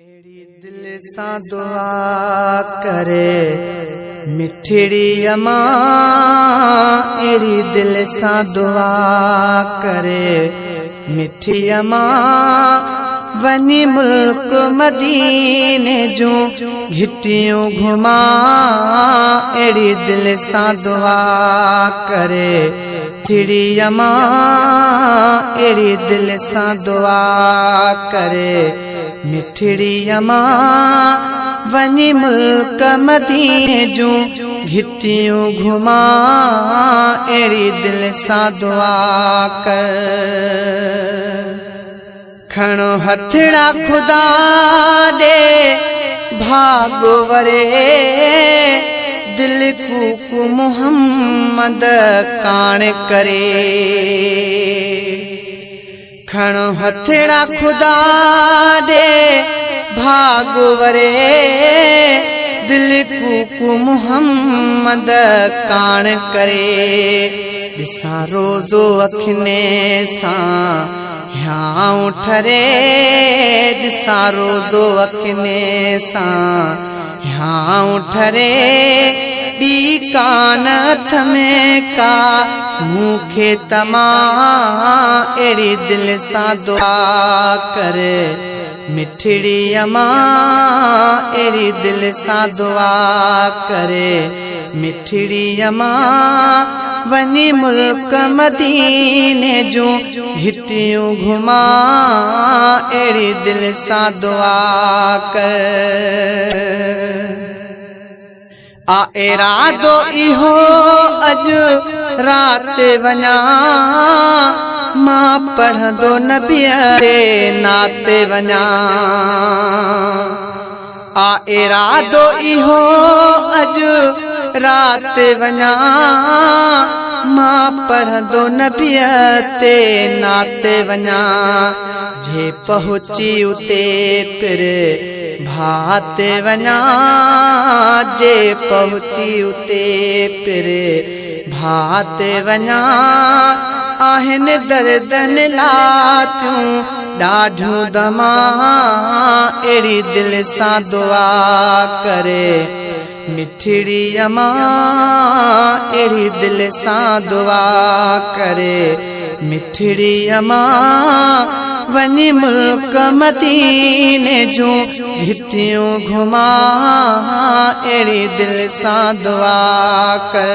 اهڙي دل سان دعا ڪري مٺڙي امان اهڙي دل سان دعا ڪري مٺي امان وڃي ملڪ مديني جون گهٽيون گهمان اهڙي دل سان دعا ڪري مٺڙي امان اهڙي دل سان دعا ڪري مٺڙي امان وڃي ملڪ مديني جون گهٽيون گهمان اهڙي دل سان دعا ڪر. کڻو هٿڙا خدا ڏي ڀاڳ وري دل ڪوڪ محمد ڪاڻ ڪري. کڻو هٿڙا خدا ڏي ڀاڳ وري دل ڪوڪ محمد ڪاڻ ڪري. ڏسان روزو اکين سان هيانء ٺري ڏسان روزو اکين سان هيانء ٺري ٻي ڪانه اٿم ڪا مون کي تمان اهڙي دل سان دعا ڪر مٺڙي امان اهڙي دل سان دعا ڪر مٺڙي امان وڃي ملڪ مديني جون گهٽيون گهمان اهڙي دل سان دعا ڪر. آ ارادو اهو اڄ رات وڃان مان پڙهندو نبيء تي نعت وڃان. آ ارادو اهو اڄ رات وڃان مان پڙهندو نبيء تي نعت وڃان جي پهچي اتي پر ڀات وڃان جي پهچي اتي پر ڀات وڃان آهن دردن لاٿيون ڏاڍيون دمان اهڙي دل سان دعا ڪري مٺڙي امان اهڙي دل سان دعا ڪري مٺڙي امان وڃي ملڪ مديني جون گهٽيون گهمان اهڙي دل سان دعا ڪر.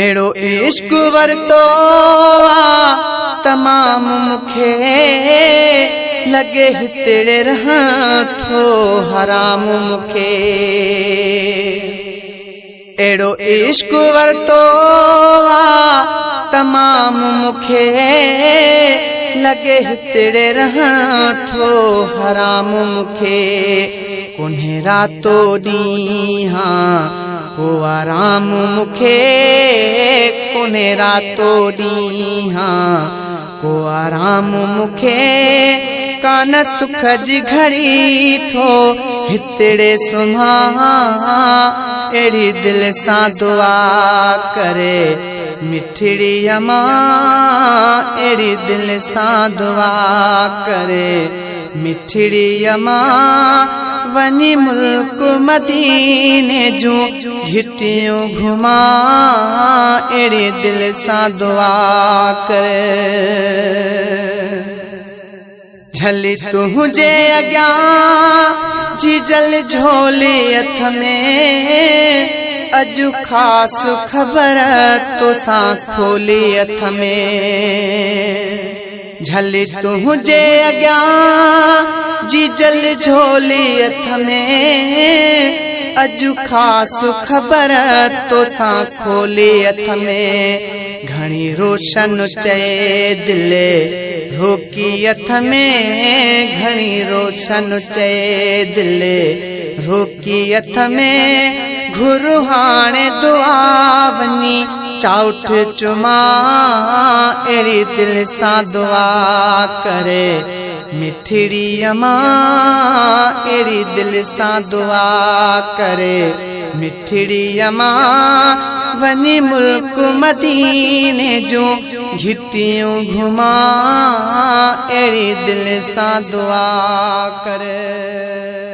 اهڙو عشق ورتو آ تمام مون کي لڳي هتڙي رهان ٿو حرام مون کي. اهڙو عشق ورتو آ تمام مون کي لڳي هتڙي رهڻ ٿو حرام مون کي. ڪونهي راتو ڏينهن ڪو آرام مون کي ڪونهي راتو ڏينهن ڪو آرام مون کي. ڪانه سک جي گهڙي ٿو هتڙي سمهان اهڙي دل سان دعا ڪري مٺڙي امان اهڙي دل سان دعا ڪري مٺڙي امان وڃي ملڪ مديني جون گهٽيون گهمان اهڙي دل سان دعا ڪري. جھلي تنهنجي اڳيان جيجل جھولي اٿ ۾ اڄ خاص خبر توسان کولي اٿ ۾. جھلي تنهنجي اڳيان جيجل جھولي اٿ ۾ اڄ خاص خبر توسان کولي اٿ ۾. گھڻي روشن چئي دل روڪي اٿ ۾ گھڻي روشن چئي دل روڪي اٿ ۾. گھر هاڻي دعا وڃي چائوٺ چمان اهڙي دل سان دعا ڪري مٺڙي امان اهڙي دل سان دعا ڪري مٺڙي امان. وڃي ملڪ مديني جون گهٽيون گهمان، اهڙي دل سان دعا ڪر.